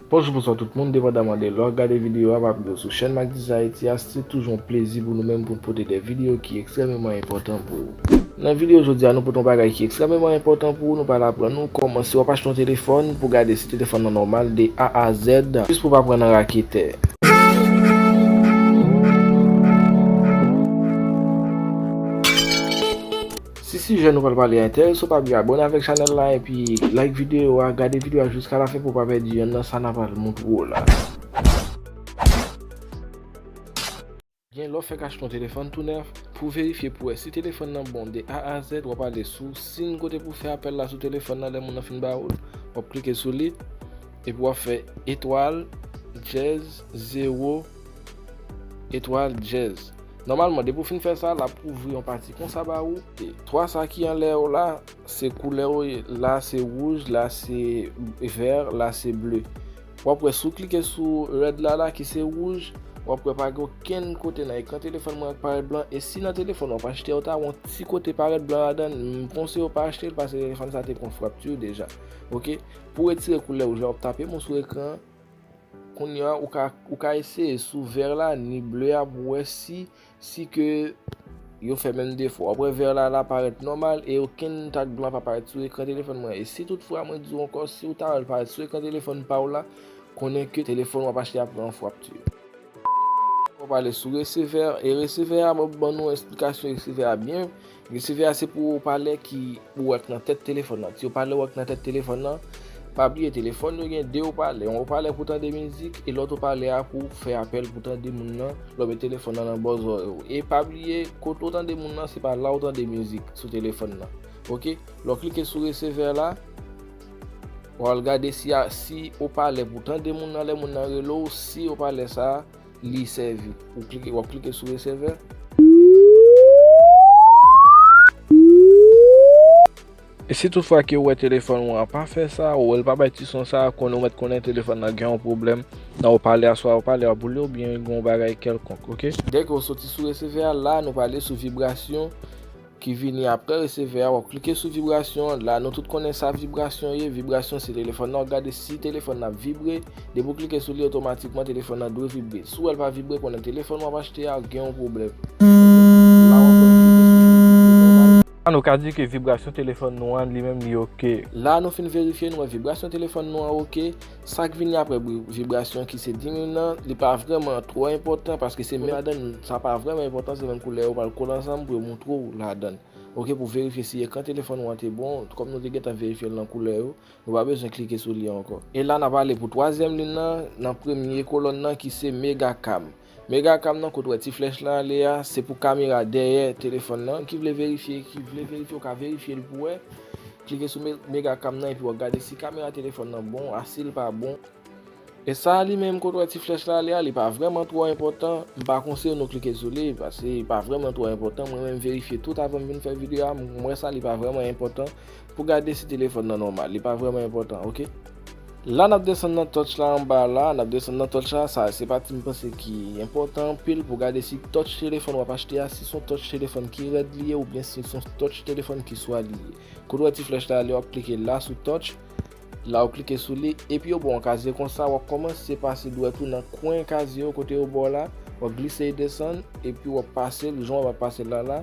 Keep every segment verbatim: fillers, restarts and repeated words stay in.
Bonjou, bonswa tout moun, depandaman de lè w ap gade videyo a, pa bliye w sou chèn Mac Dix Haïti a, se toujou yon plezi pou nou menm pou n pote de videyo ki ekstrèmeman enpòtan pou ou. Nan videyo jodi a, nou pote yon bagay ki ekstrèmeman enpòtan pou ou, nou pral aprann ou kòman si w ap achte yon telefòn pou gade si telefòn nan nòmal de A a Z, jis pou w pa pran nan raketè. Si sijè nou pral pale a enterese w, pa bliye abòne avèk chanèl la epi like videyo a, gade videyo a jiska lafen pou w pa pèdi yonn nan sa n a pral montre w la. Gen lè w fèk achte yon telefòn tou nèf, pou verifye pou wè si telefòn nan bon de A a Z, w ap ale sou siy kote pou fè apèl la sou telefòn nan lè moun nan fin ba ou l. W ap klike sou li, epi w ap fè etwal, dyèz, zewo, etwal, dyèz. Nòmalman, depi w fin fè sa, l ap ouvri yon pati konsa ba ou. E twa sa ki anlè w la, se koulè yo ye. La se wouj, la se vè, la se ble. W ap wè si w klike sou rèd la la ki se wouj, w ap wè pa gen okenn kote nan ekran telefòn mwen k parèt blan. E si nan telefòn w ap achte a, w ta wè yon ti kote parèt blan ladan l, m konseye w pa achte l paske telefòn sa te pran frapti deja. Oke? Pou w retire koulè wouj la, w ap tape m sou ekran an. Kounye a, ou ka, ou ka eseye sou vè la, ni ble a, pou w wè si, si ke yo fè menm defo. W ap wè vè la, la parèt nòmal e okenn tak blan pa parèt sou ekran telefòn mwen. E si toutfwa, mwen di w ankò, si w ta wè l parèt sou ekran telefòn pa w la, konnen ke telefòn w ap achte a pran frapti. W ap ale sou resevè, e resevè a, m ap ban nou esplikasyon resevè a byen. Resevè a se pou opalè ki ou wè k nan tèt telefòn nan. Ti opalè ou wè k nan tèt telefòn nan, pa bliye telefòn yo gen de opalè. Yon opalè pou tande mizik e lòt opalè a pou fè apèl pou tande moun nan lè w met telefòn nan nan bò zòrèy ou. E pa bliye kote w tande moun nan se pa la w tande mizik sou telefòn nan. Oke? Lè w klike sou resevè la, w al gade si a, si opalè pou tande moun nan lè moun nan rele w, si opalè sa a li sèvi. Ou klike, w ap klike sou resevè. E si toutfwa ke w wè telefòn ou an pa fè sa, ou wè l pa bay ti son sa a, konnen ou mèt konnen telefòn nan gen yon pwoblèm nan opalè a, swa opalè a boule oubyen gen yon bagay kèlkonk, oke? Dèke w soti sou resevè a, la nou prale sou vibrasyon ki vini apre resevè a, w ap klike sou vibrasyon an. La, nou tout konnen sa vibrasyon ye. Vibrasyon se telefòn nan w ap gade si telefòn nan ap vibre. Depi w klike sou li, otomatikman telefòn nan dwe vibre. Si w wè l pa vibre, konnen telefòn w ap achte a gen yon pwoblèm. La, w ap wè l vibre sou li, li nòmal. La, nou ka di ke vibrasyon telefòn nou an, li menm, li oke. La, nou fin verifye, nou wè vibrasyon telefòn nou an oke. Sa k vini apre vi-, vibrasyon ki se di mil nan, li pa vrèman twò enpòtan paske se menm ladan l, sa pa vrèman enpòtan, se menm koulè yo pral kole ansanm pou yo montre w ladan l. Oke, pou verifye si ekran telefòn ou an te bon, kòm nou te gentan verifye l nan koulè yo, nou pa bezwen klike sou li ankò. E la, n ap ale pou twazyèm liy nan, nan premye kolòn nan ki se Megacam. Megacam nan, kote w wè ti flèch la ale a, se pou kamera dèyè telefòn nan. Ki vle verifye, ki vle verifye, ou ka verifye l pou wè. Klike sou me-, Megacam nan epi w ap gade si kamera telefòn nan bon, a si l pa bon. E sa a li menm kote w wè ti flèch la ale a, li pa vrèman twò enpòtan. M pa konseye nou klike sou li, paske li pa vrèman twò enpòtan. Mwen menm verifye tout avan m vin fè videyo a, m wè sa li pa vrèman enpòtan pou gade si telefòn nan nòmal. Li pa vrèman enpòtan, oke? La n ap desann nan touch la anba la, n ap desann nan touch la, sa se pati m panse ki enpòtan anpil pou gade si touch telefòn w ap achte a, si se yon touch telefòn ki rèd li ye oubyen si se yon touch telefòn ki swad li ye. Kote w wè ti flèch la ale, w ap klike la sou touch. La w klike sou li, epi yo ba w yon kazye konsa, w ap kòmanse pase dwèt ou nan kwen kazye yo kote yo ba w la, w ap glise e desann, epi w ap pase l, jan w ap pase l la la,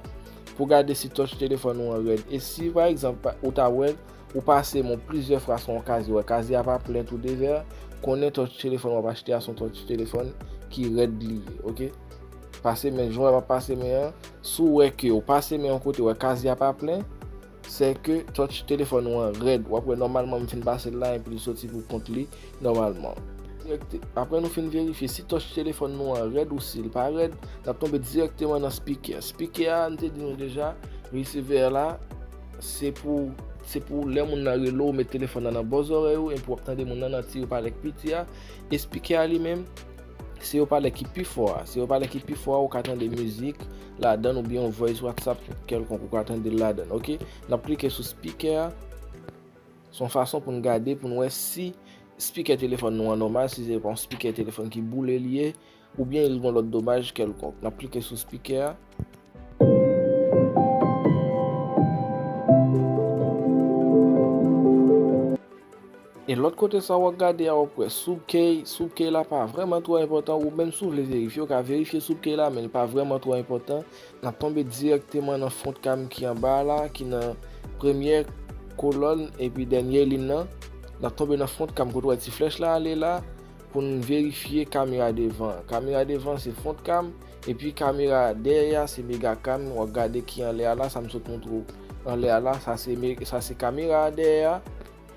pou gade si touch telefòn ou an rèd. E si, pa egzanp, ou ta wè, ou pase men w plizyè fwa sou yon kazye, w wè kazye a pa plen tou de vè, konnen touch telefòn w ap achte a se yon touch telefòn ki rèd li ye, oke? Pase men, jan w ap pase men an, si w wè ke w pase men yon kote, w wè kazye a pa plen, se ke touch telefòn ou an rèd. W ap wè nòmalman m fin pase l la epi li soti pou kont li nòmalman. Dirèkte-, apre nou fin verifye si touch telefòn nou an rèd ou si l pa rèd, n ap tonbe dirèkteman nan spikè. Spikè a, m te di nou deja, resevè la, se pou, se pou lè moun nan rele w, ou met telefòn nan nan bò zòrèy ou epi w ap tande moun nan nan ti opalè k piti a. E spikè a li menm, se opalè ki pi fò a. Se opalè ki pi fò a, ou ka tande mizik ladan l oubyen yon voice WhatsApp kèlkonk, ou ka tande l ladan l, oke? N ap klike sou spikè a. Se yon fason pou n gade, pou n wè si spikè telefòn nou an nòmal, si se pa yon spikè telefòn ki boule li ye, oubyen li gon lòt domaj kèlkonk. N ap klike sou spikè a. E lòt kote sa w ap gade a, w ap wè soubkey. Soubkey la pa vrèman twò enpòtan, ou menm si w vle verifye, w ka verifye soubkey la, men li pa vrèman twò enpòtan. N ap tonbe dirèkteman nan font kam ki anba a la, ki nan premyè kolòn epi dènye liy nan. N ap tonbe nan font kam kote w wè ti flèch la ale la, pou n verifye kamera devan an. Kamera devan an se font kam, epi kamera dèyè a se mega kam, w ap gade ki anlè a la, sa m sot montre w anlè a la, sa se me-, sa se kamera a dèyè a,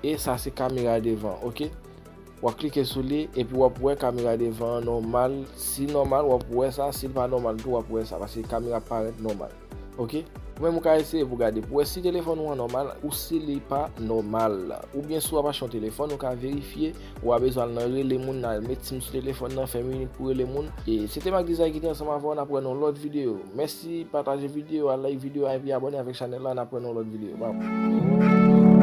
e sa se kamera devan, oke? W ap klike sou li, epi w ap wè kamera devan an nòmal. Si nòmal, w ap wè sa. Si l pa nòmal tou, w ap wè sa, paske kamera parèt nòmal. Oke? Ou menm ou ka eseye pou gade, pou wè si telefòn ou an nòmal, ou si li pa nòmal. Oubyen si w ap achte yon telefòn, ou ka verifye, ou a bezwen al nan rele moun, al met sim sou telefòn nan, fè minit pou rele moun. E se te Mac Design ki te ansanm avè w, n ap wè nan yon lòt videyo. Mèsi, pataje videyo a, like videyo a, epi abòne avèk chanèl la, n ap wè nan yon lòt videyo. Bye.